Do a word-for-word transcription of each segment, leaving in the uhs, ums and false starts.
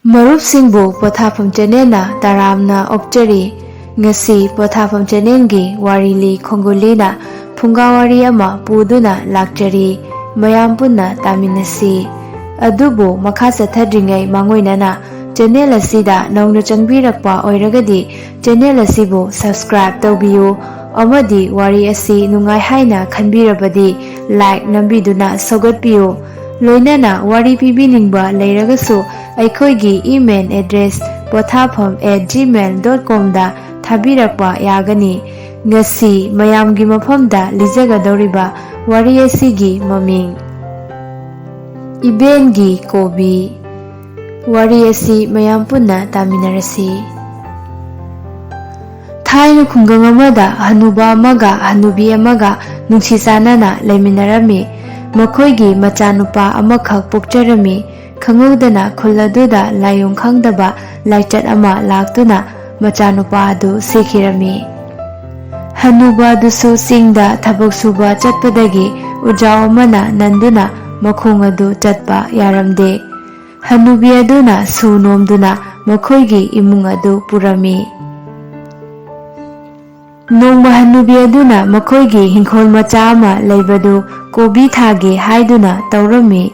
ꯃꯔꯨꯞꯁꯤꯡꯕꯨ ꯄꯣꯊꯥꯐꯝ ꯆꯦꯅꯦꯜꯅ ꯇꯔꯥꯝꯅ ꯑꯣꯛꯆꯔꯤ꯫ ꯉꯁꯤ ꯄꯣꯊꯥꯐꯝ ꯆꯦꯅꯦꯜꯒꯤ ꯋꯥꯔꯤ ꯂꯤ ꯈꯣꯡꯒꯨꯜꯂꯤꯅ ꯐꯨꯡꯒꯥ ꯋꯥꯔꯤ ꯑꯃ ꯄꯨꯗꯨꯅ ꯂꯥꯛꯆꯔꯤ꯫ ꯃꯌꯥꯝ ꯄꯨꯟꯅ ꯇꯥꯃꯤꯟꯅꯁꯤ꯫ ꯑꯗꯨꯕꯨ ꯃꯈꯥ ꯆꯠꯊꯗ꯭ꯔꯤꯉꯩ ꯃꯥꯡꯑꯣꯏꯅꯅ ꯆꯦꯅꯦꯜ ꯑꯁꯤꯗ ꯅꯧꯅ ꯆꯪꯕꯤꯔꯛꯄ ꯑꯣꯏꯔꯒꯗꯤ ꯆꯦꯅꯦꯜ ꯑꯁꯤꯕꯨ subscribe ꯇꯧꯕꯤꯌꯨ ꯑꯃꯗꯤ ꯋꯥꯔꯤ ꯑꯁꯤ ꯅꯨꯡꯉꯥꯏ ꯍꯥꯏꯅ ꯈꯟꯕꯤꯔꯕꯗꯤ like ꯅꯝꯕꯤꯗꯨꯅ ꯁꯧꯒꯠꯄꯤꯌꯨ꯫ ꯂꯣꯏꯅꯅ ꯋꯥꯔꯤ ꯄꯤꯕꯤꯅꯤꯡꯕ ꯂꯩꯔꯒꯁꯨ ꯑꯩꯈꯣꯏꯒꯤ email address ꯄꯣꯊꯥꯐꯝ at gmail dot com ꯗ ꯊꯥꯕꯤꯔꯛꯄ ꯌꯥꯒꯅꯤ꯫ ꯉꯁꯤ ꯃꯌꯥꯝꯒꯤ ꯃꯐꯝꯗ ꯂꯤꯖꯒꯗꯧꯔꯤꯕ ꯋꯥꯔꯤ ꯑꯁꯤꯒꯤ ꯃꯃꯤꯡ ꯏꯕꯦꯟꯒꯤ ꯀꯣꯕꯤ꯫ ꯋꯥꯔꯤ ꯑꯁꯤ ꯃꯌꯥꯝ ꯄꯨꯟꯅ ꯇꯥꯃꯤꯟꯅꯔꯁꯤ꯫ ꯊꯥꯏꯅ ꯈꯨꯡꯒꯪ ꯑꯃꯗ ꯍꯅꯨꯕ ꯑꯃꯒ ꯍꯅꯨꯕꯤ ꯑꯃꯒ ꯅꯨꯡꯁꯤ ꯆꯥꯟꯅꯅ ꯂꯩꯃꯤꯟꯅꯔꯝꯃꯤ꯫ ꯃꯈꯣꯏꯒꯤ ꯃꯆꯥꯅꯨꯄꯥ ꯑꯃꯈꯛ ꯄꯣꯛꯆꯔꯝꯃꯤ꯫ ꯈꯪꯍꯧꯗꯅ ꯈꯨꯜ ꯑꯗꯨꯗ ꯂꯥꯏꯑꯣꯡ ꯈꯪꯗꯕ ꯂꯥꯏꯆꯠ ꯑꯃ ꯂꯥꯛꯇꯨꯅ ꯃꯆꯥꯅꯨꯄꯥ ꯑꯗꯨ ꯁꯤꯈꯤꯔꯝꯃꯤ꯫ ꯍꯅꯨꯕ ꯑꯗꯨꯁꯨ ꯆꯤꯡꯗ ꯊꯕꯛ ꯁꯨꯕ ꯆꯠꯄꯗꯒꯤ ꯎꯖꯥꯎ ꯑꯃꯅ ꯅꯟꯗꯨꯅ ꯃꯈꯣꯡ ꯑꯗꯨ ꯆꯠꯄ ꯌꯥꯔꯝꯗꯦ꯫ ꯍꯅꯨꯕꯤ ꯑꯗꯨꯅ ꯁꯨ ꯅꯣꯝꯗꯨꯅ ꯃꯈꯣꯏꯒꯤ ꯏꯃꯨꯡ ꯑꯗꯨ ꯄꯨꯔꯝꯃꯤ꯫ ꯅꯣꯡꯃ ꯍꯅꯨꯕꯤ ꯑꯗꯨꯅ ꯃꯈꯣꯏꯒꯤ ꯍꯤꯡꯈꯣꯜ ꯃꯆꯥ ꯑꯃ ꯂꯩꯕꯗꯨ ꯀꯣꯕꯤ ꯊꯥꯒꯦ ꯍꯥꯏꯗꯨꯅ ꯇꯧꯔꯝꯃꯤ꯫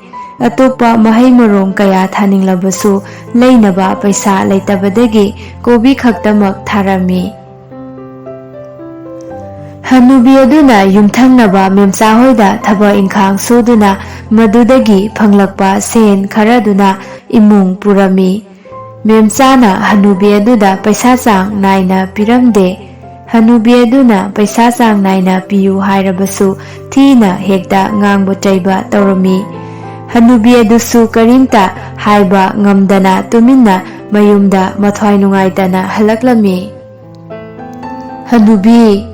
ꯑꯇꯣꯞꯄ ꯃꯍꯩ ꯃꯔꯣꯡ ꯀꯌꯥ ꯊꯥꯅꯤꯡꯂꯕꯁꯨ ꯂꯩꯅꯕ ꯄꯩꯁꯥ ꯂꯩꯇꯕꯗꯒꯤ ꯀꯣꯕꯤ ꯈꯛꯇꯃꯛ ꯊꯥꯔꯝꯃꯤ꯫ ꯍꯅꯨꯕꯤ ꯑꯗꯨꯅ ꯌꯨꯝꯊꯪꯅꯕ ꯃꯦꯝꯆꯥ ꯍꯣꯏꯗ ꯊꯕꯛ ꯏꯪꯈꯥꯡ ꯁꯨꯗꯨꯅ ꯃꯗꯨꯗꯒꯤ ꯐꯪꯂꯛꯄ ꯁꯦꯟ ꯈꯔꯗꯨꯅ ꯏꯃꯨꯡ ꯄꯨꯔꯝꯃꯤ꯫ ꯃꯦꯝꯆꯥꯅ ꯍꯅꯨꯕꯤ ꯑꯗꯨꯗ ꯄꯩꯁꯥ ꯆꯥꯡ ꯅꯥꯏꯅ ꯄꯤꯔꯝꯗꯦ꯫ ꯍꯅꯨꯕꯤ ꯑꯗꯨꯅ ꯄꯩꯁꯥ ꯆꯥꯡ ꯅꯥꯏꯅ ꯄꯤꯌꯨ ꯍꯥꯏꯔꯕꯁꯨ ꯊꯤꯅ ꯍꯦꯛꯇ ꯉꯥꯡꯕ ꯆꯩꯕ ꯇꯧꯔꯝꯃꯤ꯫ ꯍꯅꯨꯕꯤ ꯑꯗꯨꯁꯨ ꯀꯔꯤꯝꯇ ꯍꯥꯏꯕ ꯉꯝꯗꯅ ꯇꯨꯃꯤꯟꯅ ꯃꯌꯨꯝꯗ ꯃꯊ꯭ꯋꯥꯏ ꯅꯨꯡꯉꯥꯏꯇꯅ ꯍꯜꯂꯛꯂꯝꯃꯤ꯫ ꯍꯅꯨꯕꯤ,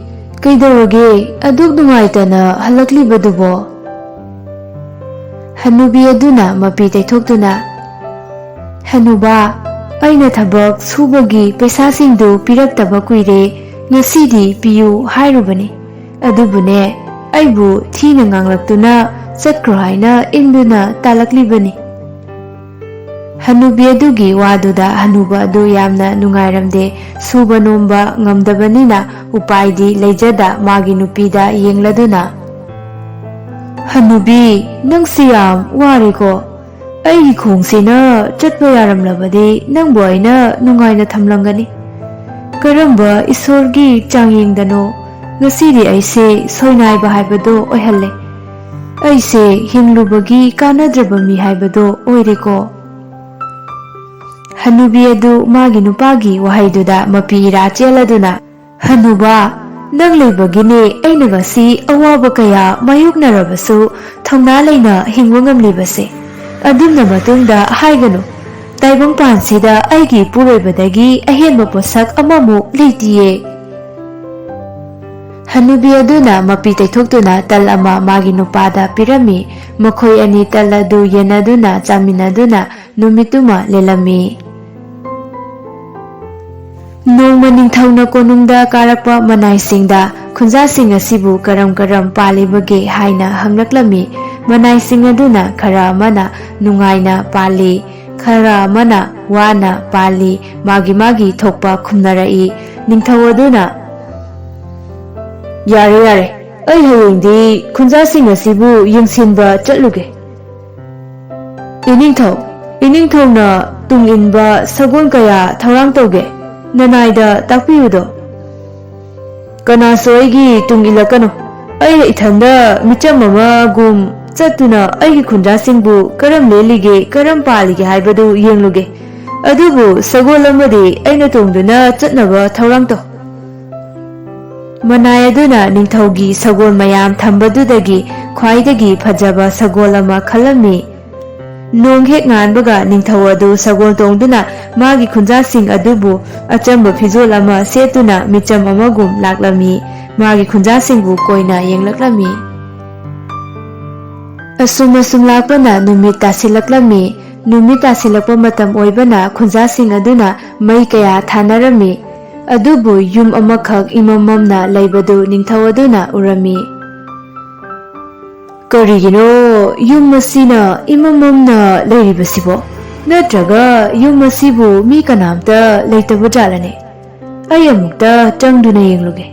ꯀꯩꯗꯧꯔꯒꯦ ꯑꯗꯨꯛ ꯅꯨꯡꯉꯥꯏꯇꯅ ꯍꯜꯂꯛꯂꯤꯕꯗꯨꯕꯣ? ꯍꯅꯨꯕꯤ ꯑꯗꯨꯅ ꯃꯄꯤ ꯇꯩꯊꯣꯛꯇꯨꯅ, "ꯍꯅꯨꯕꯥ, ꯑꯩꯅ ꯊꯕꯛ ꯁꯨꯕꯒꯤ ꯄꯩꯁꯥꯁꯤꯡꯗꯨ ꯄꯤꯔꯛꯇꯕ ꯀꯨꯏꯔꯦ, ꯉꯁꯤꯗꯤ ꯄꯤꯌꯨ ꯍꯥꯏꯔꯨꯕꯅꯤ꯫ ꯑꯗꯨꯕꯨꯅꯦ, ꯑꯩꯕꯨ ꯊꯤꯅ ꯉꯥꯡꯂꯛꯇꯨꯅ ꯆꯠꯈ꯭ꯔꯣ ꯍꯥꯏꯅ ꯏꯟꯗꯨꯅ ꯇꯥꯜꯂꯛꯂꯤꯕꯅꯤ꯫" ꯍꯅꯨꯕꯤ ꯑꯗꯨꯒꯤ ꯋꯥꯗꯨꯗ ꯍꯅꯨꯕ ꯑꯗꯨ ꯌꯥꯝꯅ ꯅꯨꯡꯉꯥꯏꯔꯝꯗꯦ꯫ ꯁꯨꯕ ꯅꯣꯝꯕ ꯉꯝꯗꯕꯅꯤꯅ ꯎꯄꯥꯏꯗꯤ ꯂꯩꯖꯗ ꯃꯥꯒꯤ ꯅꯨꯄꯤꯗ ꯌꯦꯡꯂꯗꯨꯅ, "ꯍꯅꯨꯕꯤ, ꯅꯪꯁꯤ ꯌꯥꯝ ꯋꯥꯔꯦꯀꯣ꯫ ꯑꯩꯒꯤ ꯈꯣꯡꯁꯤꯅ ꯆꯠꯄ ꯌꯥꯔꯝꯂꯕꯗꯤ ꯅꯪꯕꯨ ꯑꯩꯅ ꯅꯨꯡꯉꯥꯏꯅ ꯊꯝꯂꯝꯒꯅꯤ꯫ ꯀꯔꯝꯕ ꯏꯁꯣꯔꯒꯤ ꯆꯥꯡꯌꯦꯡꯗꯅꯣ ꯉꯁꯤꯗꯤ ꯑꯩꯁꯦ ꯁꯣꯏꯅꯥꯏꯕ ꯍꯥꯏꯕꯗꯣ ꯑꯣꯏꯍꯜꯂꯦ꯫ ꯑꯩꯁꯦ ꯍꯤꯡꯂꯨꯕꯒꯤ ꯀꯥꯟꯅꯗ꯭ꯔꯕ ꯃꯤ ꯍꯥꯏꯕꯗꯣ ꯑꯣꯏꯔꯦꯀꯣ"꯫ ꯍꯅꯨꯕꯤ ꯑꯗꯨ ꯃꯥꯒꯤ ꯅꯨꯄꯥꯒꯤ ꯋꯥꯍꯩꯗꯨꯗ ꯃꯄꯤ ꯏꯔꯥ ꯆꯦꯜꯂꯗꯨꯅ, "ꯍꯅꯨꯕ, ꯅꯪ ꯂꯩꯕꯒꯤꯅꯦ ꯑꯩꯅ ꯉꯁꯤ ꯑꯋꯥꯕ ꯀꯌꯥ ꯃꯥꯌꯣꯛꯅꯔꯕꯁꯨ ꯊꯧꯅꯥ ꯂꯩꯅ ꯍꯤꯡꯕ ꯉꯝꯂꯤꯕꯁꯦ꯫ ꯑꯗꯨꯝꯅ ꯃꯇꯨꯡꯗ ꯍꯥꯏꯒꯅꯨ꯫ ꯇꯥꯏꯕꯪꯄꯥꯟꯁꯤꯗ ꯑꯩꯒꯤ ꯏꯄꯨꯔꯣꯏꯕꯗꯒꯤ ꯑꯍꯦꯟꯕ ꯄꯣꯠꯁꯛ ꯑꯃꯃꯨꯛ ꯂꯩꯇꯤꯌꯦ"꯫ ꯍꯅꯨꯕꯤ ꯑꯗꯨꯅ ꯃꯄꯤ ꯇꯩꯊꯣꯛꯇꯨꯅ ꯇꯜ ꯑꯃ ꯃꯥꯒꯤ ꯅꯨꯄꯥꯗ ꯄꯤꯔꯝꯃꯤ꯫ ꯃꯈꯣꯏ ꯑꯅꯤ ꯇꯜ ꯑꯗꯨ ꯌꯦꯟꯅꯗꯨꯅ ꯆꯥꯃꯤꯟꯅꯗꯨꯅ ꯅꯨꯃꯤꯠꯇꯨꯃ ꯂꯦꯜꯂꯝꯃꯤ꯫ ꯅꯣꯡꯃ ꯅꯤꯡꯊꯧꯅ ꯀꯣꯅꯨꯡꯗ ꯀꯥꯔꯛꯄ ꯃꯅꯥꯏꯁꯤꯡꯗ ꯈꯨꯟꯖꯥꯁꯤꯡ ꯑꯁꯤꯕꯨ ꯀꯔꯝ ꯀꯔꯝ ꯄꯥꯜꯂꯤꯕꯒꯦ ꯍꯥꯏꯅ ꯍꯪꯂꯛꯂꯝꯃꯤ꯫ ꯃꯅꯥꯏꯁꯤꯡ ꯑꯗꯨꯅ ꯈꯔ ꯑꯃꯅ ꯅꯨꯡꯉꯥꯏꯅ ꯄꯥꯜꯂꯤ, ꯈꯔ ꯑꯃꯅ ꯋꯥꯅ ꯄꯥꯜꯂꯤ, ꯃꯥꯒꯤ ꯃꯥꯒꯤ ꯊꯣꯛꯄ ꯈꯨꯝꯅꯔꯛꯏ꯫ ꯅꯤꯡꯊꯧ ꯑꯗꯨꯅ, "ꯌꯥꯔꯦ, ꯌꯥꯔꯦ, ꯑꯩ ꯍꯌꯦꯡꯗꯤ ꯈꯨꯟꯖꯥꯁꯤꯡ ꯑꯁꯤꯕꯨ ꯌꯦꯡꯁꯤꯟꯕ ꯆꯠꯂꯨꯒꯦ"꯫ "ꯏꯅꯤꯡꯊꯧ, ꯏꯅꯤꯡꯊꯧꯅ ꯇꯨꯡ ꯏꯟꯕ ꯁꯒꯣꯜ ꯀꯌꯥ ꯊꯧꯔꯥꯡ ꯇꯧꯒꯦ? ꯅꯅꯥꯏꯗ ꯇꯥꯛꯄꯤꯌꯨꯗꯣ"꯫ "ꯀꯅꯥꯁꯨ ꯑꯩꯒꯤ ꯇꯨꯡ ꯏꯜꯂꯛꯀꯅꯨ꯫ ꯑꯩ ꯏꯊꯟꯗ ꯃꯤꯆꯝ ꯑꯃꯒꯨꯝ ꯆꯠꯇꯨꯅ ꯑꯩꯒꯤ ꯈꯨꯟꯖꯥꯁꯤꯡꯕꯨ ꯀꯔꯝ ꯂꯦꯜꯂꯤꯒꯦ, ꯀꯔꯝ ꯄꯥꯜꯂꯤꯒꯦ ꯍꯥꯏꯕꯗꯨ ꯌꯦꯡꯂꯨꯒꯦ꯫ ꯑꯗꯨꯕꯨ ꯁꯒꯣꯜ ꯑꯃꯗꯤ ꯑꯩꯅ ꯇꯣꯡꯗꯨꯅ ꯆꯠꯅꯕ ꯊꯧꯔꯥꯡ ꯇꯧ"꯫ ꯃꯅꯥꯏ ꯑꯗꯨꯅ ꯅꯤꯡꯊꯧꯒꯤ ꯁꯒꯣꯜ ꯃꯌꯥꯝ ꯊꯝꯕꯗꯨꯗꯒꯤ ꯈ꯭ꯋꯥꯏꯗꯒꯤ ꯐꯖꯕ ꯁꯒꯣꯜ ꯑꯃ ꯈꯜꯂꯝꯃꯤ꯫ ꯅꯣꯡ ꯍꯦꯛ ꯉꯥꯟꯕꯒ ꯅꯤꯡꯊꯧ ꯑꯗꯨ ꯁꯒꯣꯜ ꯇꯣꯡꯗꯨꯅ ꯃꯥꯒꯤ ꯈꯨꯟꯖꯥꯁꯤꯡ ꯑꯗꯨꯕꯨ ꯑꯆꯝꯕ ꯐꯤꯖꯣꯜ ꯑꯃ ꯁꯦꯠꯇꯨꯅ ꯃꯤꯆꯝ ꯑꯃꯒꯨꯝ ꯂꯥꯛꯂꯝꯃꯤ꯫ ꯃꯥꯒꯤ ꯈꯨꯟꯖꯥꯁꯤꯡꯕꯨ ꯀꯣꯏꯅ ꯌꯦꯡꯂꯛꯂꯝꯃꯤ꯫ ꯑꯁꯨꯝ ꯑꯁꯨꯝ ꯂꯥꯛꯄꯅ ꯅꯨꯃꯤꯠ ꯇꯥꯁꯤꯜꯂꯛꯂꯝꯃꯤ꯫ ꯅꯨꯃꯤꯠ ꯇꯥꯁꯤꯜꯂꯛꯄ ꯃꯇꯝ ꯑꯣꯏꯕꯅ ꯈꯨꯟꯖꯥꯁꯤꯡ ꯑꯗꯨꯅ ꯃꯩ ꯀꯌꯥ ꯊꯥꯅꯔꯝꯃꯤ꯫ ꯑꯗꯨꯕꯨ ꯌꯨꯝ ꯑꯃꯈꯛ ꯏꯃꯝ ꯃꯝꯅ ꯂꯩꯕꯗꯨ ꯅꯤꯡꯊꯧ ꯑꯗꯨꯅ ꯎꯔꯝꯃꯤ꯫ "ꯀꯔꯤꯒꯤꯅꯣ ꯌꯨꯝ ꯑꯁꯤꯅ ꯏꯃꯝ ꯃꯝꯅ ꯂꯩꯔꯤꯕꯁꯤꯕꯣ? ꯅꯠꯇ꯭ꯔꯒ ꯌꯨꯝ ꯑꯁꯤꯕꯨ ꯃꯤ ꯀꯅꯥꯝꯇ ꯂꯩꯇꯕ ꯖꯥꯠꯂꯅꯦ? ꯑꯩ ꯑꯃꯨꯛꯇ ꯆꯪꯗꯨꯅ ꯌꯦꯡꯂꯨꯒꯦ꯫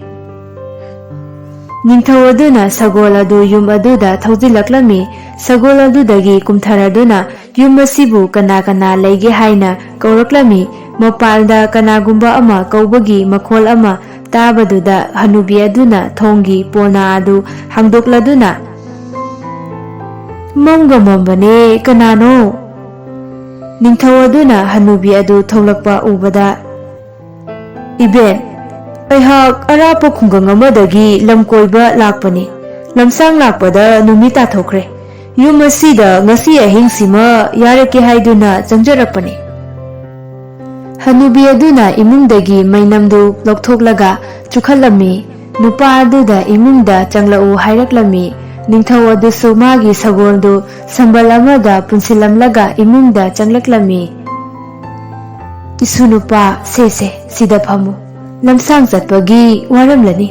ꯅꯤꯡꯊꯧ ꯑꯗꯨꯅ ꯁꯒꯣꯜ ꯑꯗꯨ ꯌꯨꯝ ꯑꯗꯨꯗ ꯊꯧꯖꯤꯜꯂꯛꯂꯝꯃꯤ꯫ ꯁꯒꯣꯜ ꯑꯗꯨꯗꯒꯤ ꯀꯨꯝꯊꯔꯗꯨꯅ ꯌꯨꯝ ꯑꯁꯤꯕꯨ ꯀꯅꯥ ꯀꯅꯥ ꯂꯩꯒꯦ ꯍꯥꯏꯅ ꯀꯧꯔꯛꯂꯝꯃꯤ꯫ ꯃꯄꯥꯟꯗ ꯀꯅꯥꯒꯨꯝꯕ ꯑꯃ ꯀꯧꯕꯒꯤ ꯃꯈꯣꯜ ꯑꯃ ꯇꯥꯕꯗꯨꯗ ꯍꯅꯨꯕꯤ ꯑꯗꯨꯅ ꯊꯣꯡꯒꯤ ꯄꯣꯅꯥ ꯑꯗꯨ ꯍꯥꯡꯗꯣꯛꯂꯗꯨꯅ, "ꯃꯝꯒ ꯃꯝꯕꯅꯦ, ꯀꯅꯥꯅꯣ?" ꯅꯤꯡꯊꯧ ꯑꯗꯨꯅ ꯍꯅꯨꯕꯤ ꯑꯗꯨ ꯊꯣꯛꯂꯛꯄ ꯎꯕꯗ, "ꯏꯕꯦꯟ, ꯑꯩꯍꯥꯛ ꯑꯔꯥꯞꯄ ꯈꯨꯡꯒꯪ ꯑꯃꯗꯒꯤ ꯂꯝ ꯀꯣꯏꯕ ꯂꯥꯛꯄꯅꯤ꯫ ꯂꯝꯁꯥꯡ ꯂꯥꯛꯄꯗ ꯅꯨꯃꯤꯠ ꯇꯥꯊꯣꯛꯈ꯭ꯔꯦ꯫ ꯌꯨꯝ ꯑꯁꯤꯗ ꯉꯁꯤ ꯑꯍꯤꯡꯁꯤꯃ ꯌꯥꯔꯛꯀꯦ ꯍꯥꯏꯗꯨꯅ ꯆꯪꯖꯔꯛꯄꯅꯤ꯫" ꯍꯅꯨꯕꯤ ꯑꯗꯨꯅ ꯏꯃꯨꯡꯗꯒꯤ ꯃꯩꯅꯝꯗꯨ ꯂꯧꯊꯣꯛꯂꯒ ꯆꯨꯈꯠꯂꯝꯃꯤ꯫ ꯅꯨꯄꯥ ꯑꯗꯨꯗ ꯏꯃꯨꯡꯗ ꯆꯪꯂꯛꯎ ꯍꯥꯏꯔꯛꯂꯝꯃꯤ꯫ ꯅꯤꯡꯊꯧ ꯑꯗꯨꯁꯨ ꯃꯥꯒꯤ ꯁꯒꯣꯜꯗꯨ ꯁꯝꯕꯜ ꯑꯃꯗ ꯄꯨꯟꯁꯤꯜꯂꯝꯂꯒ ꯏꯃꯨꯡꯗ ꯆꯪꯂꯛꯂꯝꯃꯤ꯫ "ꯏꯁꯨ ꯅꯨꯄꯥ, ꯁꯦ ꯁꯦ, ꯁꯤꯗ ꯐꯝꯃꯨ꯫ ꯂꯝꯁꯥꯡ ꯆꯠꯄꯒꯤ ꯋꯥꯔꯝꯂꯅꯤ꯫"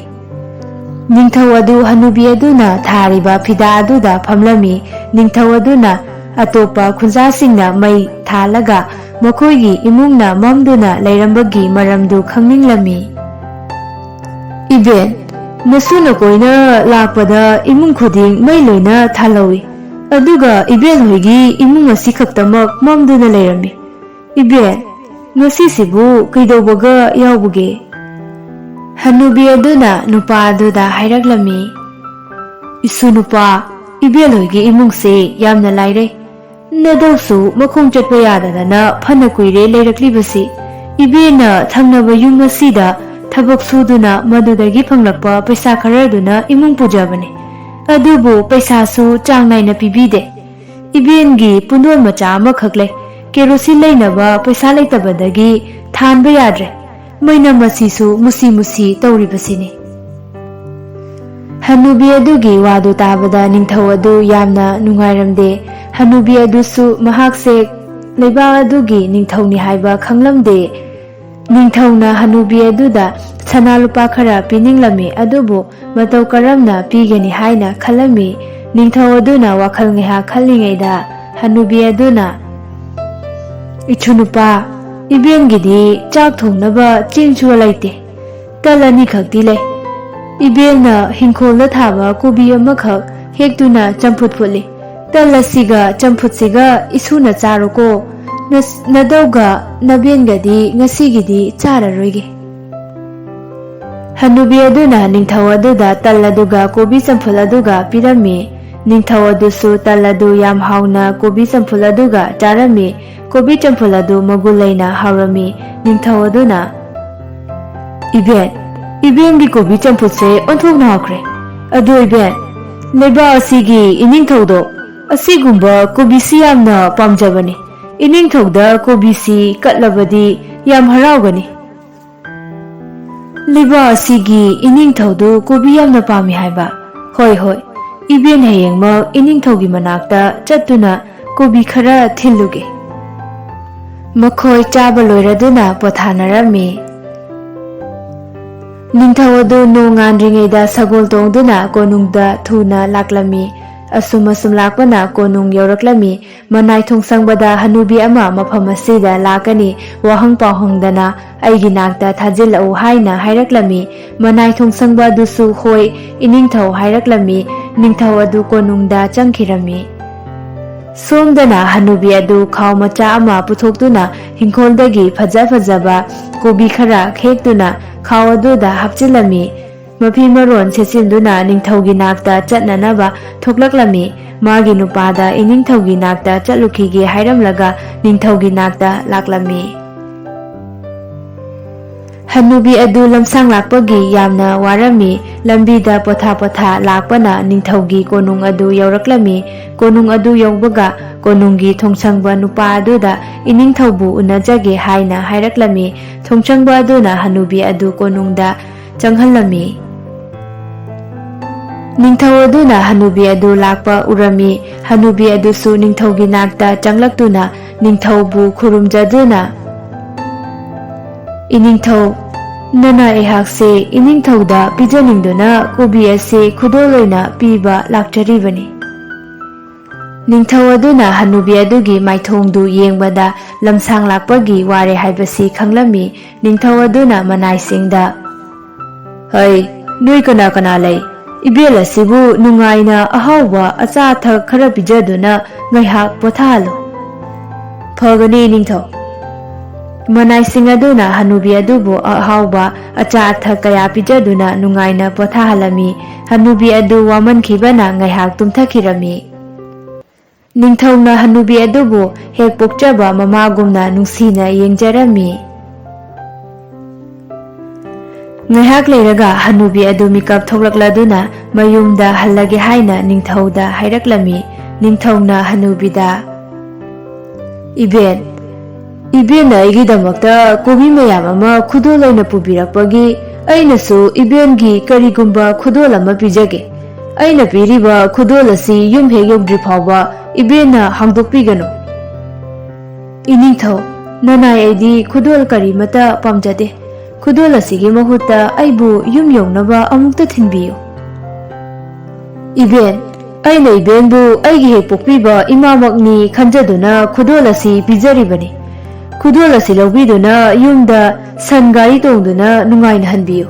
ꯅꯤꯡꯊꯧ ꯑꯗꯨ ꯍꯅꯨꯕꯤ ꯑꯗꯨꯅ ꯊꯥꯔꯤꯕ ꯐꯤꯗꯥ ꯑꯗꯨꯗ ꯐꯝꯂꯝꯃꯤ꯫ ꯅꯤꯡꯊꯧ ꯑꯗꯨꯅ ꯑꯇꯣꯞꯄ ꯈꯨꯟꯖꯥꯁꯤꯡꯅ ꯃꯩ ꯊꯥꯜꯂꯒ ꯃꯈꯣꯏꯒꯤ ꯏꯃꯨꯡꯅ ꯃꯝꯗꯨꯅ ꯂꯩꯔꯝꯕꯒꯤ ꯃꯔꯝꯗꯨ ꯈꯪꯅꯤꯡꯂꯝꯃꯤ꯫ "ꯏꯕꯦꯟ, ꯅꯁꯨ ꯅꯀꯣꯏꯅ ꯂꯥꯛꯄꯗ ꯏꯃꯨꯡ ꯈꯨꯗꯤꯡ ꯃꯩ ꯂꯣꯏꯅ ꯊꯥꯜꯍꯧꯏ, ꯑꯗꯨꯒ ꯏꯕꯦꯟ ꯍꯣꯏꯒꯤ ꯏꯃꯨꯡ ꯑꯁꯤ ꯈꯛꯇꯃꯛ ꯃꯝꯗꯨꯅ ꯂꯩꯔꯝꯃꯤ꯫ ꯏꯕꯦꯟ, ꯉꯁꯤꯁꯤꯕꯨ ꯀꯩꯗꯧꯕꯒ ꯌꯥꯎꯕꯒꯦ?" ꯍꯅꯨꯕꯤ ꯑꯗꯨꯅ ꯅꯨꯄꯥ ꯑꯗꯨꯗ ꯍꯥꯏꯔꯛꯂꯝꯃꯤ, "ꯏꯁꯨ ꯅꯨꯄꯥ, ꯏꯕꯦꯟ ꯍꯣꯏꯒꯤ ꯏꯃꯨꯡꯁꯦ ꯌꯥꯝꯅ ꯂꯥꯏꯔꯩ꯫ ꯅꯗꯧꯁꯨ ꯃꯈꯣꯡ ꯆꯠꯄ ꯌꯥꯗꯗꯅ ꯐꯅ ꯀꯨꯏꯔꯦ ꯂꯩꯔꯛꯂꯤꯕꯁꯤ꯫ ꯏꯕꯦꯟꯅ ꯊꯪꯅꯕ ꯌꯨꯝ ꯑꯁꯤꯗ ꯊꯕꯛ ꯁꯨꯗꯨꯅ ꯃꯗꯨꯗꯒꯤ ꯐꯪꯂꯛꯄ ꯄꯩꯁꯥ ꯈꯔꯗꯨꯅ ꯏꯃꯨꯡ ꯄꯨꯖꯕꯅꯤ꯫ ꯑꯗꯨꯕꯨ ꯄꯩꯁꯥꯁꯨ ꯆꯥꯡ ꯅꯥꯏꯅ ꯄꯤꯕꯤꯗꯦ꯫ ꯏꯕꯦꯟꯒꯤ ꯄꯨꯟꯗꯣꯟ ꯃꯆꯥ ꯑꯃꯈꯛ ꯂꯩ꯫ ꯀꯦꯔꯣꯁꯤꯟ ꯂꯩꯅꯕ ꯄꯩꯁꯥ ꯂꯩꯇꯕꯗꯒꯤ ꯊꯥꯟꯕ ꯌꯥꯗ꯭ꯔꯦ꯫ ꯃꯩꯅꯝ ꯑꯁꯤꯁꯨ ꯃꯨꯁꯤ ꯃꯨꯁꯤ ꯇꯧꯔꯤꯕꯁꯤꯅꯤ꯫" ꯍꯅꯨꯕꯤ ꯑꯗꯨꯒꯤ ꯋꯥꯗꯨ ꯇꯥꯕꯗ ꯅꯤꯡꯊꯧ ꯑꯗꯨ ꯌꯥꯝꯅ ꯅꯨꯡꯉꯥꯏꯔꯝꯗꯦ꯫ ꯍꯅꯨꯕꯤ ꯑꯗꯨꯁꯨ ꯃꯍꯥꯛꯁꯦ ꯂꯩꯕꯥꯛ ꯑꯗꯨꯒꯤ ꯅꯤꯡꯊꯧꯅꯤ ꯍꯥꯏꯕ ꯈꯪꯂꯝꯗꯦ꯫ ꯅꯤꯡꯊꯧꯅ ꯍꯅꯨꯕꯤ ꯑꯗꯨꯗ ꯁꯅꯥ ꯂꯨꯄꯥ ꯈꯔ ꯄꯤꯅꯤꯡꯂꯝꯃꯤ, ꯑꯗꯨꯕꯨ ꯃꯇꯧ ꯀꯔꯝꯅ ꯄꯤꯒꯅꯤ ꯍꯥꯏꯅ ꯈꯜꯂꯝꯃꯤ꯫ ꯅꯤꯡꯊꯧ ꯑꯗꯨꯅ ꯋꯥꯈꯜ ꯉꯥꯏꯍꯥꯛ ꯈꯜꯂꯤꯉꯩꯗ ꯍꯅꯨꯕꯤ ꯑꯗꯨꯅ, "ꯏꯁꯨ ꯅꯨꯄꯥ, ꯏꯕꯦꯟꯒꯤꯗꯤ ꯆꯥꯛ ꯊꯣꯡꯅꯕ ꯆꯦꯡꯁꯨ ꯂꯩꯇꯦ꯫ ꯇꯜ ꯑꯅꯤꯈꯛꯇꯤ ꯂꯩ꯫ ꯏꯕꯦꯟꯅ ꯍꯤꯡꯈꯣꯜꯗ ꯊꯥꯕ ꯀꯣꯕꯤ ꯑꯃꯈꯛ ꯍꯦꯛꯇꯨꯅ ꯆꯝꯐꯨꯠ ꯐꯨꯠꯂꯤ꯫ ꯇꯜ ꯑꯁꯤꯒ ꯆꯝꯐꯨꯠꯁꯤꯒ ꯏꯁꯨꯅ ꯆꯥꯔꯣꯀꯣ꯫ ꯅꯗꯧꯒ ꯅꯕꯦꯟꯒꯗꯤ ꯉꯁꯤꯒꯤꯗꯤ ꯆꯥꯔꯔꯣꯏꯒꯦ꯫" ꯍꯅꯨꯕꯤ ꯑꯗꯨꯅ ꯅꯤꯡꯊꯧ ꯑꯗꯨꯗ ꯇꯜ ꯑꯗꯨꯒ ꯀꯣꯕꯤ ꯆꯝꯐꯨꯠ ꯑꯗꯨꯒ ꯄꯤꯔꯝꯃꯤ꯫ ꯅꯤꯡꯊꯧ ꯑꯗꯨꯁꯨ ꯇꯜ ꯑꯗꯨ ꯌꯥꯝ ꯍꯥꯎꯅ ꯀꯣꯕꯤ ꯆꯝꯐꯨꯠ ꯑꯗꯨꯒ ꯆꯥꯔꯝꯃꯤ꯫ ꯀꯣꯕꯤ ꯆꯝꯐꯨꯠ ꯑꯗꯨ ꯃꯒꯨꯟ ꯂꯩꯅ ꯍꯥꯎꯔꯝꯃꯤ꯫ ꯅꯤꯡꯊꯧ ꯑꯗꯨꯅ, "ꯏꯕꯦꯟ, ꯏꯕꯦꯟꯒꯤ ꯀꯣꯕꯤ ꯆꯝꯐꯨꯠꯁꯦ ꯑꯣꯟꯊꯣꯛꯅ ꯍꯥꯎꯈ꯭ꯔꯦ꯫ ꯑꯗꯣ ꯏꯕꯦꯟ, ꯂꯩꯕꯥꯛ ꯑꯁꯤꯒꯤ ꯏꯅꯤꯡꯊꯧꯗꯣ ꯑꯁꯤꯒꯨꯝꯕ ꯀꯣꯕꯤꯁꯤ ꯌꯥꯝꯅ ꯄꯥꯝꯖꯕꯅꯤ꯫ ꯏꯅꯤꯡꯊꯧꯗ ꯀꯣꯕꯤꯁꯤ ꯀꯠꯂꯕꯗꯤ ꯌꯥꯝ ꯍꯔꯥꯎꯒꯅꯤ꯫" "ꯂꯩꯕꯥꯛ ꯑꯁꯤꯒꯤ ꯏꯅꯤꯡꯊꯧꯗꯨ ꯀꯣꯕꯤ ꯌꯥꯝꯅ ꯄꯥꯝꯃꯤ ꯍꯥꯏꯕ? ꯍꯣꯏ, ꯍꯣꯏ, ꯏꯕꯦꯟ ꯍꯌꯦꯡꯃꯛ ꯏꯅꯤꯡꯊꯧꯒꯤ ꯃꯅꯥꯛꯇ ꯆꯠꯇꯨꯅ ꯀꯣꯕꯤ ꯈꯔ ꯊꯤꯜꯂꯨꯒꯦ꯫" ꯃꯈꯣꯏ ꯆꯥꯕ ꯂꯣꯏꯔꯗꯨꯅ ꯄꯣꯊꯥꯅꯔꯝꯃꯤ꯫ ꯅꯤꯡꯊꯧ ꯑꯗꯨ ꯅꯣꯡꯉꯥꯟꯗ꯭ꯔꯤꯉꯩꯗ ꯁꯒꯣꯜ ꯇꯣꯡꯗꯨꯅ ꯀꯣꯅꯨꯡꯗ ꯊꯨꯅ ꯂꯥꯛꯂꯝꯃꯤ꯫ ꯑꯁꯨꯝ ꯑꯁꯨꯝ ꯂꯥꯛꯄꯅ ꯀꯣꯅꯨꯡ ꯌꯧꯔꯛꯂꯝꯃꯤ꯫ ꯃꯅꯥꯏ ꯊꯣꯡꯁꯪꯕꯗ ꯍꯅꯨꯕꯤ ꯑꯃ ꯃꯐꯝ ꯑꯁꯤꯗ ꯂꯥꯛꯀꯅꯤ, ꯋꯥꯍꯪ ꯄꯥꯎꯍꯪꯗꯅ ꯑꯩꯒꯤ ꯅꯥꯛꯇ ꯊꯥꯖꯤꯜꯂꯛꯎ ꯍꯥꯏꯅ ꯍꯥꯏꯔꯛꯂꯝꯃꯤ꯫ ꯃꯅꯥꯏ ꯊꯣꯡꯁꯪꯕ ꯑꯗꯨꯁꯨ ꯍꯣꯏ, ꯏꯅꯤꯡꯊꯧ ꯍꯥꯏꯔꯛꯂꯝꯃꯤ꯫ ꯅꯤꯡꯊꯧ ꯑꯗꯨ ꯀꯣꯅꯨꯡꯗ ꯆꯪꯈꯤꯔꯝꯃꯤ꯫ ꯁꯣꯝꯗꯅ ꯍꯅꯨꯕꯤ ꯑꯗꯨ ꯈꯥꯎ ꯃꯆꯥ ꯑꯃ ꯄꯨꯊꯣꯛꯇꯨꯅ ꯍꯤꯡꯈꯣꯜꯗꯒꯤ ꯐꯖ ꯐꯖꯕ ꯀꯣꯕꯤ ꯈꯔ ꯈꯦꯛꯇꯨꯅ ꯈꯥꯎ ꯑꯗꯨꯗ ꯍꯥꯞꯆꯤꯜꯂꯝꯃꯤ꯫ ꯃꯐꯤ ꯃꯔꯣꯟ ꯁꯦꯠꯆꯤꯟꯗꯨꯅ ꯅꯤꯡꯊꯧꯒꯤ ꯅꯥꯛꯇ ꯆꯠꯅꯅꯕ ꯊꯣꯛꯂꯛꯂꯝꯃꯤ꯫ ꯃꯥꯒꯤ ꯅꯨꯄꯥꯗ ꯏꯅꯤꯡꯊꯧꯒꯤ ꯅꯥꯛꯇ ꯆꯠꯂꯨꯈꯤꯒꯦ ꯍꯥꯏꯔꯝꯂꯒ ꯅꯤꯡꯊꯧꯒꯤ ꯅꯥꯛꯇ ꯂꯥꯛꯂꯝꯃꯤ꯫ ꯍꯅꯨꯕꯤ ꯑꯗꯨ ꯂꯝꯁꯥꯡ ꯂꯥꯛꯄꯒꯤ ꯌꯥꯝꯅ ꯋꯥꯔꯝꯃꯤ꯫ ꯂꯝꯕꯤꯗ ꯄꯣꯊꯥ ꯄꯣꯊꯥ ꯂꯥꯛꯄꯅ ꯅꯤꯡꯊꯧꯒꯤ ꯀꯣꯅꯨꯡ ꯑꯗꯨ ꯌꯧꯔꯛꯂꯝꯃꯤ꯫ ꯀꯣꯅꯨꯡ ꯑꯗꯨ ꯌꯧꯕꯒ ꯀꯣꯅꯨꯡꯒꯤ ꯊꯣꯡꯁꯪꯕ ꯅꯨꯄꯥ ꯑꯗꯨꯗ ꯏꯅꯤꯡꯊꯧꯕꯨ ꯎꯅꯖꯒꯦ ꯍꯥꯏꯅ ꯍꯥꯏꯔꯛꯂꯝꯃꯤ꯫ ꯊꯣꯡꯁꯪꯕ ꯑꯗꯨꯅ ꯍꯅꯨꯕꯤ ꯑꯗꯨ ꯀꯣꯅꯨꯡꯗ ꯆꯪꯍꯜꯂꯝꯃꯤ꯫ ꯅꯤꯡꯊꯧ ꯑꯗꯨꯅ ꯍꯅꯨꯕꯤ ꯑꯗꯨ ꯂꯥꯛꯄ ꯎꯔꯝꯃꯤ꯫ ꯍꯅꯨꯕꯤ ꯑꯗꯨꯁꯨ ꯅꯤꯡꯊꯧꯒꯤ ꯅꯥꯛꯇ ꯆꯪꯂꯛꯇꯨꯅ ꯅꯤꯡꯊꯧꯕꯨ ꯈꯨꯔꯨꯝꯖꯗꯨꯅ, "ꯏꯅꯤꯡꯊꯧ, ꯅꯅ ꯑꯩꯍꯥꯛꯁꯦ ꯏꯅꯤꯡꯊꯧꯗ ꯄꯤꯖꯅꯤꯡꯗꯨꯅ ꯀꯣꯕꯤ ꯑꯁꯤ ꯈꯨꯗꯣꯜ ꯑꯣꯏꯅ ꯄꯤꯕ ꯂꯥꯛꯆꯔꯤꯕꯅꯤ꯫" ꯅꯤꯡꯊꯧ ꯑꯗꯨꯅ ꯍꯅꯨꯕꯤ ꯑꯗꯨꯒꯤ ꯃꯥꯏꯊꯣꯡꯗꯨ ꯌꯦꯡꯕꯗ ꯂꯝꯁꯥꯡ ꯂꯥꯛꯄꯒꯤ ꯋꯥꯔꯦ ꯍꯥꯏꯕꯁꯤ ꯈꯪꯂꯝꯃꯤ꯫ ꯅꯤꯡꯊꯧ ꯑꯗꯨꯅ ꯃꯅꯥꯏꯁꯤꯡꯗ, "ꯍꯩ, ꯅꯣꯏ ꯀꯅꯥ ꯀꯅꯥ ꯂꯩ? ꯏꯕꯦꯟ ꯑꯁꯤꯕꯨ ꯅꯨꯡꯉꯥꯏꯅ ꯑꯍꯥꯎꯕ ꯑꯆꯥ ꯑꯊꯛ ꯈꯔ ꯄꯤꯖꯗꯨꯅ ꯉꯥꯏꯍꯥꯛ ꯄꯣꯊꯥꯍꯜꯂꯨ꯫" "ꯐꯒꯅꯤ ꯅꯤꯡꯊꯧ꯫" ꯃꯅꯥꯏꯁꯤꯡ ꯑꯗꯨꯅ ꯍꯅꯨꯕꯤ ꯑꯗꯨꯕꯨ ꯑꯍꯥꯎꯕ ꯑꯆꯥ ꯑꯊꯛ ꯀꯌꯥ ꯄꯤꯖꯗꯨꯅ ꯅꯨꯡꯉꯥꯏꯅ ꯄꯣꯊꯥꯍꯜꯂꯝꯃꯤ꯫ ꯍꯅꯨꯕꯤ ꯑꯗꯨ ꯋꯥꯃꯟꯈꯤꯕꯅ ꯉꯥꯏꯍꯥꯛ ꯇꯨꯝꯊꯈꯤꯔꯝꯃꯤ꯫ ꯅꯤꯡꯊꯧꯅ ꯍꯅꯨꯕꯤ ꯑꯗꯨꯕꯨ ꯍꯦꯛ ꯄꯣꯛꯆꯕ ꯃꯃꯥꯒꯨꯝꯅ ꯅꯨꯡꯁꯤꯅ ꯌꯦꯡꯖꯔꯝꯃꯤ꯫ ꯉꯥꯏꯍꯥꯛ ꯂꯩꯔꯒ ꯍꯅꯨꯕꯤ ꯑꯗꯨ ꯃꯤꯀꯞ ꯊꯣꯛꯂꯛꯂꯗꯨꯅ ꯃꯌꯨꯝꯗ ꯍꯜꯂꯒꯦ ꯍꯥꯏꯅ ꯅꯤꯡꯊꯧꯗ ꯍꯥꯏꯔꯛꯂꯝꯃꯤ꯫ ꯅꯤꯡꯊꯧꯅ ꯍꯅꯨꯕꯤꯗ, "ꯏꯕꯦꯟ, ꯏꯕꯦꯟꯅ ꯑꯩꯒꯤꯗꯃꯛꯇ ꯀꯣꯕꯤ ꯃꯌꯥꯝ ꯑꯃ ꯈꯨꯗꯣꯜ ꯑꯣꯏꯅ ꯄꯨꯕꯤꯔꯛꯄꯒꯤ ꯑꯩꯅꯁꯨ ꯏꯕꯦꯟꯒꯤ ꯀꯔꯤꯒꯨꯝꯕ ꯈꯨꯗꯣꯜ ꯑꯃ ꯄꯤꯖꯒꯦ꯫ ꯑꯩꯅ ꯄꯤꯔꯤꯕ ꯈꯨꯗꯣꯜ ꯑꯁꯤ ꯌꯨꯝ ꯍꯦꯛ ꯌꯧꯗ꯭ꯔꯤ ꯐꯥꯎꯕ ꯏꯕꯦꯟꯅ ꯍꯥꯡꯗꯣꯛꯄꯤꯒꯅꯨ꯫" "ꯏꯅꯤꯡꯊꯧ, ꯅꯅꯥꯏ ꯑꯩꯗꯤ ꯈꯨꯗꯣꯜ ꯀꯔꯤꯃꯠꯇ ꯄꯥꯝꯖꯗꯦ꯫ ꯈꯨꯗꯣꯜ ꯑꯁꯤꯒꯤ ꯃꯍꯨꯠꯇ ꯑꯩꯕꯨ ꯌꯨꯝ ꯌꯧꯅꯕ ꯑꯃꯨꯛꯇ ꯊꯤꯟꯕꯤꯌꯨ꯫" "ꯏꯕꯦꯟ, ꯑꯩꯅ ꯏꯕꯦꯟꯕꯨ ꯑꯩꯒꯤ ꯍꯦꯛ ꯄꯣꯛꯄꯤꯕ ꯏꯃꯥꯃꯛꯅꯤ ꯈꯟꯖꯗꯨꯅ ꯈꯨꯗꯣꯜ ꯑꯁꯤ ꯄꯤꯖꯔꯤꯕꯅꯤ꯫ ꯈꯨꯗꯣꯜ ꯑꯁꯤ ꯂꯧꯕꯤꯗꯨꯅ ꯌꯨꯝꯗ ꯁꯟ ꯒꯥꯔꯤ ꯇꯣꯡꯗꯨꯅ ꯅꯨꯡꯉꯥꯏꯅ ꯍꯟꯕꯤꯌꯨ꯫"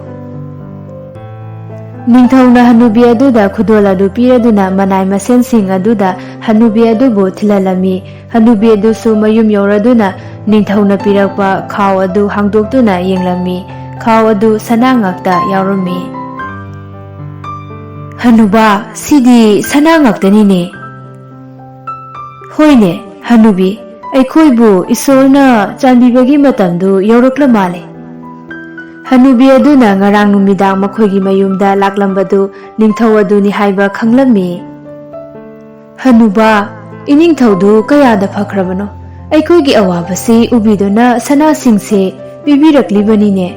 ꯅꯤꯡꯊꯧꯅ ꯍꯅꯨꯕꯤ ꯑꯗꯨꯗ ꯈꯨꯗꯣꯜ ꯑꯗꯨ ꯄꯤꯔꯗꯨꯅ ꯃꯅꯥꯏ ꯃꯁꯦꯟꯁꯤꯡ ꯑꯗꯨꯗ ꯍꯅꯨꯕꯤ ꯑꯗꯨꯕꯨ ꯊꯤꯜꯍꯜꯂꯝꯃꯤ꯫ ꯍꯅꯨꯕꯤ ꯑꯗꯨꯁꯨ ꯃꯌꯨꯝ ꯌꯧꯔꯗꯨꯅ ꯅꯤꯡꯊꯧꯅ ꯄꯤꯔꯛꯄ ꯈꯥꯎ ꯑꯗꯨ ꯍꯥꯡꯗꯣꯛꯇꯨꯅ ꯌꯦꯡꯂꯝꯃꯤ꯫ ꯈꯥꯎ ꯑꯗꯨ ꯁꯅꯥ ꯉꯥꯛꯇ ꯌꯥꯎꯔꯝꯃꯤ꯫ "ꯍꯅꯨꯕꯥ, ꯁꯤꯗꯤ ꯁꯅꯥ ꯉꯥꯛꯇꯅꯤꯅꯦ꯫" "ꯍꯣꯏꯅꯦ, ꯍꯅꯨꯕꯤ, ꯑꯩꯈꯣꯏꯕꯨ ꯏꯁꯣꯔꯅ ꯆꯥꯟꯕꯤꯕꯒꯤ ꯃꯇꯝꯗꯨ ꯌꯧꯔꯛꯂ ꯃꯥꯜꯂꯦ꯫" ꯍꯅꯨꯕꯤ ꯑꯗꯨꯅ ꯉꯔꯥꯡ ꯅꯨꯃꯤꯗꯥꯡ ꯃꯈꯣꯏꯒꯤ ꯃꯌꯨꯝꯗ ꯂꯥꯛꯂꯝꯕꯗꯨ ꯅꯤꯡꯊꯧ ꯑꯗꯨꯅꯤ ꯍꯥꯏꯕ ꯈꯪꯂꯝꯃꯤ꯫ "ꯍꯅꯨꯕꯥ, ꯏꯅꯤꯡꯊꯧꯗꯨ ꯀꯌꯥꯗ ꯐꯈ꯭ꯔꯕꯅꯣ? ꯑꯩꯈꯣꯏꯒꯤ ꯑꯋꯥꯕꯁꯤ ꯎꯕꯤꯗꯨꯅ ꯁꯅꯥꯁꯤꯡꯁꯦ ꯄꯤꯕꯤꯔꯛꯂꯤꯕꯅꯤꯅꯦ꯫"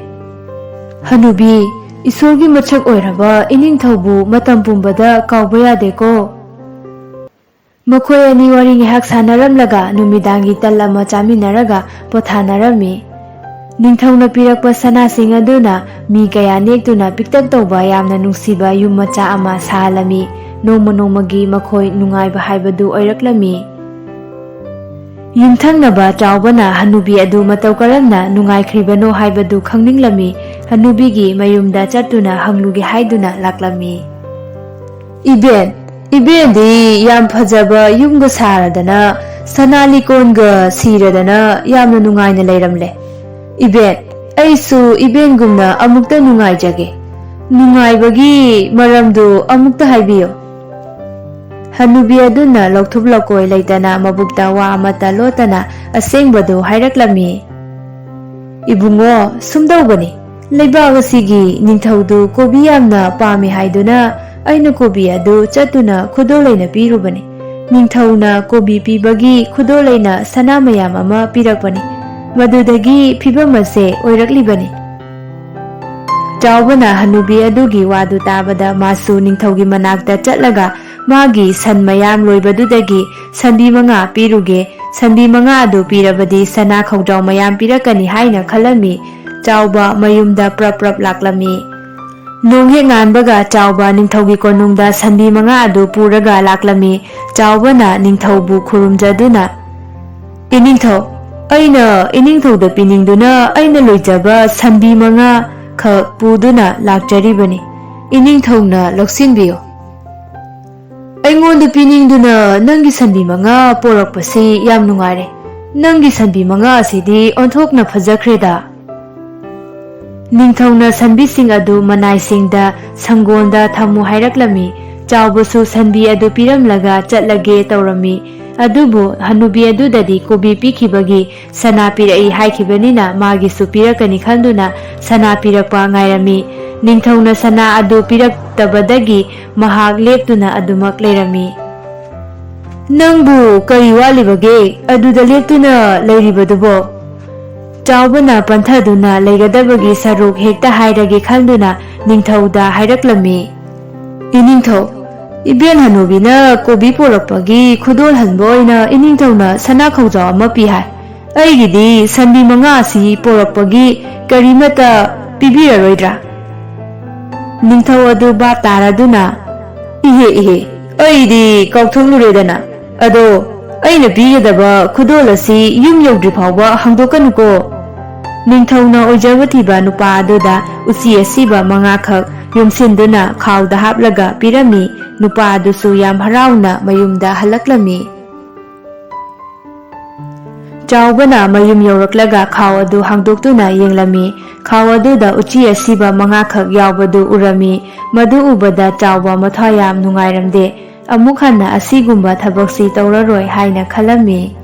"ꯍꯅꯨꯕꯤ, ꯏꯁꯣꯔꯒꯤ ꯃꯁꯛ ꯑꯣꯏꯔꯕ ꯏꯅꯤꯡꯊꯧꯕꯨ ꯃꯇꯝ ꯄꯨꯝꯕꯗ ꯀꯥꯎꯕ ꯌꯥꯗꯦꯀꯣ꯫" ꯃꯈꯣꯏ ꯑꯅꯤ ꯋꯥꯔꯤ ꯉꯥꯏꯍꯥꯛ ꯁꯥꯟꯅꯔꯝꯂꯒ ꯅꯨꯃꯤꯗꯥꯡꯒꯤ ꯇꯜ ꯑꯃ ꯆꯥꯃꯤꯟꯅꯔꯒ ꯄꯣꯊꯥꯅꯔꯝꯃꯤ꯫ ꯅꯤꯡꯊꯧꯅ ꯄꯤꯔꯛꯄ ꯁꯅꯥꯁꯤꯡ ꯑꯗꯨꯅ ꯃꯤ ꯀꯌꯥ ꯅꯦꯛꯇꯨꯅ ꯄꯤꯛꯇꯛ ꯇꯧꯕ ꯌꯥꯝꯅ ꯅꯨꯡꯁꯤꯕ ꯌꯨꯝ ꯃꯆꯥ ꯑꯃ ꯁꯥꯍꯜꯂꯝꯃꯤ꯫ ꯅꯣꯡꯃ ꯅꯣꯡꯃꯒꯤ ꯃꯈꯣꯏ ꯅꯨꯡꯉꯥꯏꯕ ꯍꯥꯏꯕꯗꯨ ꯑꯣꯏꯔꯛꯂꯝꯃꯤ꯫ ꯌꯨꯝꯊꯪꯅꯕ ꯆꯥꯎꯕꯅ ꯍꯅꯨꯕꯤ ꯑꯗꯨ ꯃꯇꯧ ꯀꯔꯝꯅ ꯅꯨꯡꯉꯥꯏꯈ꯭ꯔꯤꯕꯅꯣ ꯍꯥꯏꯕꯗꯨ ꯈꯪꯅꯤꯡꯂꯝꯃꯤ꯫ ꯍꯅꯨꯕꯤꯒꯤ ꯃꯌꯨꯝꯗ ꯆꯠꯇꯨꯅ ꯍꯪꯂꯨꯒꯦ ꯍꯥꯏꯗꯨꯅ ꯂꯥꯛꯂꯝꯃꯤ꯫ "ꯏꯕꯦꯟ, ꯏꯕꯦꯟꯗꯤ ꯌꯥꯝ ꯐꯖꯕ ꯌꯨꯝꯒ ꯁꯥꯔꯗꯅ, ꯁꯅꯥ ꯂꯤꯀꯣꯟꯒ ꯁꯤꯔꯗꯅ ꯌꯥꯝꯅ ꯅꯨꯡꯉꯥꯏꯅ ꯂꯩꯔꯝꯂꯦ꯫ ꯏꯕꯦꯟ, ꯑꯩꯁꯨ ꯏꯕꯦꯟꯒꯨꯝꯅ ꯑꯃꯨꯛꯇ ꯅꯨꯡꯉꯥꯏꯖꯒꯦ꯫ ꯅꯨꯡꯉꯥꯏꯕꯒꯤ ꯃꯔꯝꯗꯨ ꯑꯃꯨꯛꯇ ꯍꯥꯏꯕꯤꯌꯨ꯫" ꯍꯅꯨꯕꯤ ꯑꯗꯨꯅ ꯂꯧꯊꯨꯞ ꯂꯧꯀꯣꯏ ꯂꯩꯇꯅ ꯃꯕꯨꯛꯇ ꯋꯥ ꯑꯃꯠꯇ ꯂꯣꯠꯇꯅ ꯑꯁꯦꯡꯕꯗꯨ ꯍꯥꯏꯔꯛꯂꯝꯃꯤ꯫ "ꯏꯕꯨꯡꯉꯣ, ꯁꯨꯝꯗꯧꯕꯅꯤ, ꯂꯩꯕꯥꯛ ꯑꯁꯤꯒꯤ ꯅꯤꯡꯊꯧꯗꯨ ꯀꯣꯕꯤ ꯌꯥꯝꯅ ꯄꯥꯝꯃꯤ ꯍꯥꯏꯗꯨꯅ ꯑꯩꯅ ꯀꯣꯕꯤ ꯑꯗꯨ ꯆꯠꯇꯨꯅ ꯈꯨꯗꯣꯜ ꯑꯣꯏꯅ ꯄꯤꯔꯨꯕꯅꯤ꯫ ꯅꯤꯡꯊꯧꯅ ꯀꯣꯕꯤ ꯄꯤꯕꯒꯤ ꯈꯨꯗꯣꯜ ꯑꯣꯏꯅ ꯁꯅꯥ ꯃꯌꯥꯝ ꯑꯃ ꯄꯤꯔꯛꯄꯅꯤ꯫ ꯃꯗꯨꯗꯒꯤ ꯐꯤꯕꯝ ꯑꯁꯦ ꯑꯣꯏꯔꯛꯂꯤꯕꯅꯤ꯫" ꯆꯥꯎꯕꯅ ꯍꯅꯨꯕꯤ ꯑꯗꯨꯒꯤ ꯋꯥꯗꯨ ꯇꯥꯕꯗ ꯃꯥꯁꯨ ꯅꯤꯡꯊꯧꯒꯤ ꯃꯅꯥꯛꯇ ꯆꯠꯂꯒ ꯃꯥꯒꯤ ꯁꯟ ꯃꯌꯥꯝ ꯂꯣꯏꯕꯗꯨꯗꯒꯤ ꯁꯟꯕꯤ ꯃꯉꯥ ꯄꯤꯔꯨꯒꯦ, ꯁꯟꯕꯤ ꯃꯉꯥ ꯑꯗꯨ ꯄꯤꯔꯕꯗꯤ ꯁꯅꯥ ꯈꯧꯖꯥꯎ ꯃꯌꯥꯝ ꯄꯤꯔꯛꯀꯅꯤ ꯍꯥꯏꯅ ꯈꯜꯂꯝꯃꯤ꯫ ꯆꯥꯎꯕ ꯃꯌꯨꯝꯗ ꯄ꯭ꯔꯞ ꯄ꯭ꯔꯞ ꯂꯥꯛꯂꯝꯃꯤ꯫ ꯅꯣꯡ ꯍꯦꯛ ꯉꯥꯟꯕꯒ ꯆꯥꯎꯕ ꯅꯤꯡꯊꯧꯒꯤ ꯀꯣꯅꯨꯡꯗ ꯁꯟꯕꯤ ꯃꯉꯥ ꯑꯗꯨ ꯄꯨꯔꯒ ꯂꯥꯛꯂꯝꯃꯤ꯫ ꯆꯥꯎꯕꯅ ꯅꯤꯡꯊꯧꯕꯨ ꯈꯨꯔꯨꯝꯖꯗꯨꯅ, "ꯏꯅꯤꯡꯊꯧ, ꯑꯩꯅ ꯏꯅꯤꯡꯊꯧꯗ ꯄꯤꯅꯤꯡꯗꯨꯅ ꯑꯩꯅ ꯂꯣꯏꯖꯕ ꯁꯟꯕꯤ ꯃꯉꯥ ꯈꯛ ꯄꯨꯗꯨꯅ ꯂꯥꯛꯆꯔꯤꯕꯅꯤ꯫ ꯏꯅꯤꯡꯊꯧꯅ ꯂꯧꯁꯤꯟꯕꯤꯌꯨ꯫" "ꯑꯩꯉꯣꯟꯗ ꯄꯤꯅꯤꯡꯗꯨꯅ ꯅꯪꯒꯤ ꯁꯟꯕꯤ ꯃꯉꯥ ꯄꯣꯔꯛꯄꯁꯤ ꯌꯥꯝ ꯅꯨꯡꯉꯥꯏꯔꯦ꯫ ꯅꯪꯒꯤ ꯁꯟꯕꯤ ꯃꯉꯥ ꯑꯁꯤꯗꯤ ꯑꯣꯟꯊꯣꯛꯅ ꯐꯖꯈ꯭ꯔꯦꯗ꯫" ꯅꯤꯡꯊꯧꯅ ꯁꯟꯕꯤꯁꯤꯡ ꯑꯗꯨ ꯃꯅꯥꯏꯁꯤꯡꯗ ꯁꯪꯒꯣꯟꯗ ꯊꯝꯃꯨ ꯍꯥꯏꯔꯛꯂꯝꯃꯤ꯫ ꯆꯥꯎꯕꯁꯨ ꯁꯟꯕꯤ ꯑꯗꯨ ꯄꯤꯔꯝꯂꯒ ꯆꯠꯂꯒꯦ ꯇꯧꯔꯝꯃꯤ꯫ ꯑꯗꯨꯕꯨ ꯍꯅꯨꯕꯤ ꯑꯗꯨꯗꯗꯤ ꯀꯣꯕꯤ ꯄꯤꯈꯤꯕꯒꯤ ꯁꯅꯥ ꯄꯤꯔꯛꯏ ꯍꯥꯏꯈꯤꯕꯅꯤꯅ ꯃꯥꯒꯤꯁꯨ ꯄꯤꯔꯛꯀꯅꯤ ꯈꯟꯗꯨꯅ ꯁꯅꯥ ꯄꯤꯔꯛꯄ ꯉꯥꯏꯔꯝꯃꯤ꯫ ꯅꯤꯡꯊꯧꯅ ꯁꯅꯥ ꯑꯗꯨ ꯄꯤꯔꯛꯇꯕꯗꯒꯤ ꯃꯍꯥꯛ ꯂꯦꯞꯇꯨꯅ ꯑꯗꯨꯃꯛ ꯂꯩꯔꯝꯃꯤ꯫ "ꯅꯪꯕꯨ ꯀꯔꯤ ꯋꯥꯠꯂꯤꯕꯒꯦ ꯑꯗꯨꯗ ꯂꯦꯞꯇꯨꯅ ꯂꯩꯔꯤꯕꯗꯨꯕꯣ?" ꯆꯥꯎꯕꯅ ꯄꯟꯊꯗꯨꯅ ꯂꯩꯒꯗꯕꯒꯤ ꯁꯔꯨꯛ ꯍꯦꯛꯇ ꯍꯥꯏꯔꯒꯦ ꯈꯟꯗꯨꯅ ꯅꯤꯡꯊꯧꯗ ꯍꯥꯏꯔꯛꯂꯝꯃꯤ꯫ "ꯏꯅꯤꯡꯊꯧ, ꯏꯕꯦꯟ ꯍꯅꯨꯕꯤꯅ ꯀꯣꯕꯤ ꯄꯣꯔꯛꯄꯒꯤ ꯈꯨꯗꯣꯜ ꯍꯟꯕ ꯑꯣꯏꯅ ꯏꯅꯤꯡꯊꯧꯅ ꯁꯅꯥ ꯈꯧꯖꯥꯎ ꯑꯃ ꯄꯤ ꯍꯥꯏ꯫ ꯑꯩꯒꯤꯗꯤ ꯁꯟꯕꯤ ꯃꯉꯥ ꯑꯁꯤ ꯄꯣꯔꯛꯄꯒꯤ ꯀꯔꯤꯃꯠꯇ ꯄꯤꯕꯤꯔꯔꯣꯏꯗ꯭ꯔꯥ?" ꯅꯤꯡꯊꯧ ꯑꯗꯨ ꯚꯥꯞ ꯇꯥꯔꯗꯨꯅ, "ꯏꯍꯦ, ꯏꯍꯦ, ꯑꯩꯗꯤ ꯀꯥꯎꯊꯣꯛꯂꯨꯔꯦꯗꯅ꯫ ꯑꯗꯣ ꯑꯩꯅ ꯄꯤꯒꯗꯕ ꯈꯨꯗꯣꯜ ꯑꯁꯤ ꯌꯨꯝ ꯌꯧꯗ꯭ꯔꯤ ꯐꯥꯎꯕ ꯍꯥꯡꯗꯣꯛꯀꯅꯨꯀꯣ꯫" ꯅꯤꯡꯊꯧꯅ ꯑꯣꯏꯖꯕ ꯊꯤꯕ ꯅꯨꯄꯥ ꯑꯗꯨꯗ ꯎꯆꯤ ꯑꯁꯤꯕ ꯃꯉꯥꯈꯛ ꯌꯣꯝꯁꯤꯟꯗꯨꯅ ꯈꯥꯎꯗ ꯍꯥꯞꯂꯒ ꯄꯤꯔꯝꯃꯤ꯫ ꯅꯨꯄꯥ ꯑꯗꯨꯁꯨ ꯌꯥꯝ ꯍꯔꯥꯎꯅ ꯃꯌꯨꯝꯗ ꯍꯜꯂꯛꯂꯝꯃꯤ꯫ ꯆꯥꯎꯕꯅ ꯃꯌꯨꯝ ꯌꯧꯔꯛꯂꯒ ꯈꯥꯎ ꯑꯗꯨ ꯍꯥꯡꯗꯣꯛꯇꯨꯅ ꯌꯦꯡꯂꯝꯃꯤ꯫ ꯈꯥꯎ ꯑꯗꯨꯗ ꯎꯆꯤ ꯑꯁꯤꯕ ꯃꯉꯥꯈꯛ ꯌꯥꯎꯕꯗꯨ ꯎꯔꯝꯃꯤ꯫ ꯃꯗꯨ ꯎꯕꯗ ꯆꯥꯎꯕ ꯃꯊ꯭ꯋꯥꯏ ꯌꯥꯝ ꯅꯨꯡꯉꯥꯏꯔꯝꯗꯦ꯫ ꯑꯃꯨꯛ ꯍꯟꯅ ꯑꯁꯤꯒꯨꯝꯕ ꯊꯕꯛꯁꯤ ꯇꯧꯔꯔꯣꯏ ꯍꯥꯏꯅ ꯈꯜꯂꯝꯃꯤ꯫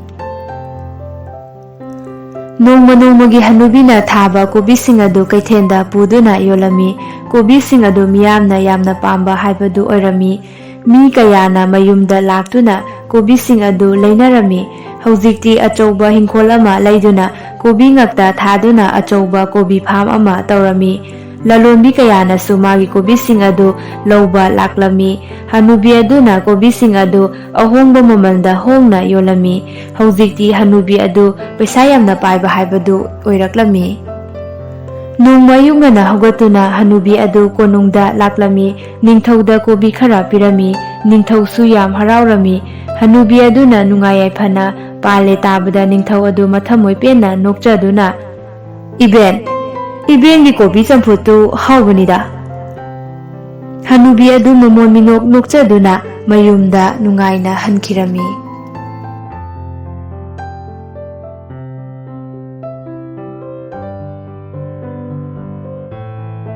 ꯅꯣꯡꯃ ꯅꯣꯡꯃꯒꯤ ꯍꯅꯨꯕꯤꯅ ꯊꯥꯕ ꯀꯣꯕꯤꯁꯤꯡ ꯑꯗꯨ ꯀꯩꯊꯦꯜꯗ ꯄꯨꯗꯨꯅ ꯌꯣꯜꯂꯝꯃꯤ꯫ ꯀꯣꯕꯤꯁꯤꯡ ꯑꯗꯨ ꯃꯤꯌꯥꯝꯅ ꯌꯥꯝꯅ ꯄꯥꯝꯕ ꯍꯥꯏꯕꯗꯨ ꯑꯣꯏꯔꯝꯃꯤ꯫ ꯃꯤ ꯀꯌꯥꯅ ꯃꯌꯨꯝꯗ ꯂꯥꯛꯇꯨꯅ ꯀꯣꯕꯤꯁꯤꯡ ꯑꯗꯨ ꯂꯩꯅꯔꯝꯃꯤ꯫ ꯍꯧꯖꯤꯛꯇꯤ ꯑꯆꯧꯕ ꯍꯤꯡꯈꯣꯜ ꯑꯃ ꯂꯩꯗꯨꯅ ꯀꯣꯕꯤ ꯉꯥꯛꯇ ꯊꯥꯗꯨꯅ ꯑꯆꯧꯕ ꯀꯣꯕꯤ ꯐꯥꯝ ꯑꯃ ꯇꯧꯔꯝꯃꯤ꯫ ꯂꯂꯣꯟꯕꯤ ꯀꯌꯥꯅꯁꯨ ꯃꯥꯒꯤ ꯀꯣꯕꯤꯁꯤꯡ ꯑꯗꯨ ꯂꯧꯕ ꯂꯥꯛꯂꯝꯃꯤ꯫ ꯍꯅꯨꯕꯤ ꯑꯗꯨꯅ ꯀꯣꯕꯤꯁꯤꯡ ꯑꯗꯨ ꯑꯍꯣꯡꯕ ꯃꯃꯜꯗ ꯍꯣꯡꯅ ꯌꯣꯜꯂꯝꯃꯤ꯫ ꯍꯧꯖꯤꯛꯇꯤ ꯍꯅꯨꯕꯤ ꯑꯗꯨ ꯄꯩꯁꯥ ꯌꯥꯝꯅ ꯄꯥꯏꯕ ꯍꯥꯏꯕꯗꯨ ꯑꯣꯏꯔꯛꯂꯝꯃꯤ꯫ ꯅꯣꯡꯃ ꯑꯌꯨꯛ ꯉꯟꯅ ꯍꯧꯒꯠꯇꯨꯅ ꯍꯅꯨꯕꯤ ꯑꯗꯨ ꯀꯣꯅꯨꯡꯗ ꯂꯥꯛꯂꯝꯃꯤ꯫ ꯅꯤꯡꯊꯧꯗ ꯀꯣꯕꯤ ꯈꯔ ꯄꯤꯔꯝꯃꯤ꯫ ꯅꯤꯡꯊꯧꯁꯨ ꯌꯥꯝ ꯍꯔꯥꯎꯔꯝꯃꯤ꯫ ꯍꯅꯨꯕꯤ ꯑꯗꯨꯅ ꯅꯨꯡꯉꯥꯏ ꯌꯥꯏꯐꯅ ꯄꯥꯜꯂꯦ ꯇꯥꯕꯗ ꯅꯤꯡꯊꯧ ꯑꯗꯨ ꯃꯊꯃꯣꯏ ꯄꯦꯟꯅ ꯅꯣꯛꯆꯗꯨꯅ, "ꯏꯕꯦꯟ, ꯏꯕꯦꯟꯒꯤ ꯀꯣꯕꯤ ꯆꯝꯐꯨꯠꯇꯨ ꯍꯥꯎꯕꯅꯤꯗ꯫" ꯍꯅꯨꯕꯤ ꯑꯗꯨ ꯃꯃꯣꯟ ꯃꯤꯅꯣꯛ ꯅꯣꯛꯆꯗꯨꯅ ꯃꯌꯨꯝꯗ ꯅꯨꯡꯉꯥꯏꯅ ꯍꯟꯈꯤꯔꯝꯃꯤ꯫